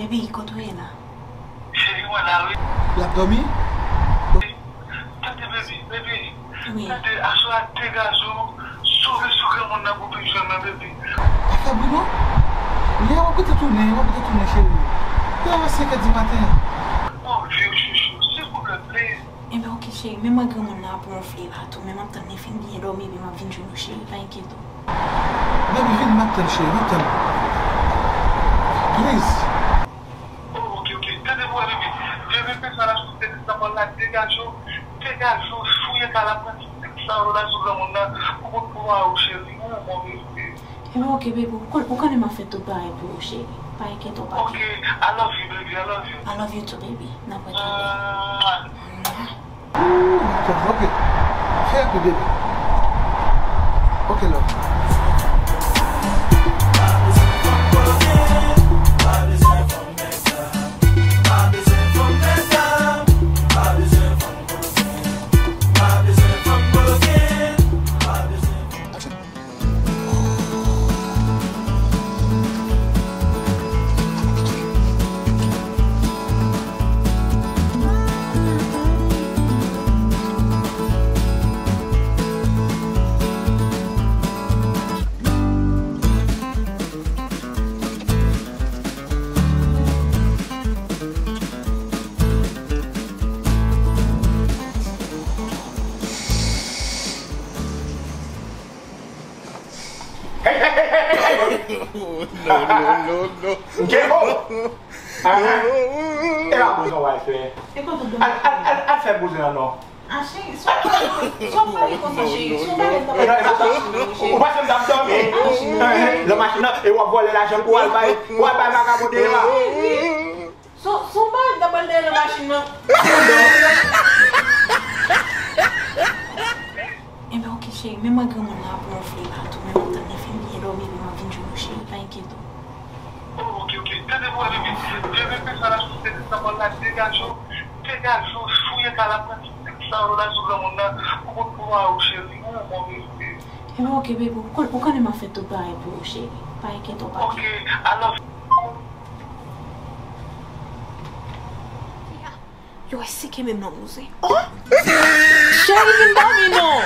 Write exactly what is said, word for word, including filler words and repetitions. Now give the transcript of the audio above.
Baby, kote w ye la? Cheri, mwen la, wi. L ap dòmi? Tande, baby, baby. Wi. Tande, aswè a degaje w, sove sou granmoun nan pou w vin jwenn mwen, baby. Pa fè bri non. Yè w ap rete tounen, w ap rete tounen, cheri. Yè a senkè di maten. Mwen anvi w, chouchou, silvouplè, please. Enben, oke, cheri, men mwen granmoun nan ap wonfle la tou, men m ap tann li fin byen dòmi, epi m ap vin jwenn ou, cheri, pa enkyete w. Baby, vini, m ap tann, cheri, m ap tann. Please. Oh, oke, oke. Tande pou wè, baby. Vye vye peson la sou tèt nan bòl la, degaje w, degaje w, fouye kay la, pran ti sèk san dola sou granmoun nan, pou pot pou mari w, cheri. Ou bon, baby. Enben, oke, baby, ou kon-, ou konnen m ap fè tout bagay pou ou, cheri. Pa enkyete w, pa. Oke, I love you, baby, I love you. I love you too, baby. N ap retwouve. Mwah. Ooh, oke. Fè pi, baby. Oke, love. No, no, no, no. Djego! Ahan. E pa bouzen w al fè. Al, al, al, al fè bouzen an non. Ah, cheri, si w pale, si w pale konsa, cheri, si w pale konsa, cheri. Ou panse m t ap dòmi? Nan machin nan, e w ap vòlè lajan pou w al bay, pou w al bay vakabon deyò a. Si w, si w pale, m t ap pral dèyè nan machin nan. Enben, oke, cheri, men mwen granmoun nan ap wonfle la tou, men m ap tann li fin byen dòmi, epi m ap vin jwenn ou, cheri, pa enkyete w. Oh, oke, oke. Tande pou wè, baby. Vye vye peson la sou tèt nan bòl la, degaje w, degaje w, fouye kay la, pran ti sèk san dola sou granmoun nan, pou pot pou mari w, cheri. Ou bon, baby. Enben, oke, baby, ou kon-, ou konnen m ap fè tout bagay pou ou, cheri. Pa enkyete w, pa. Oke, I love you. Yo, e si ke menm nan bouzen. Oh! Cheri, vin dòmi non!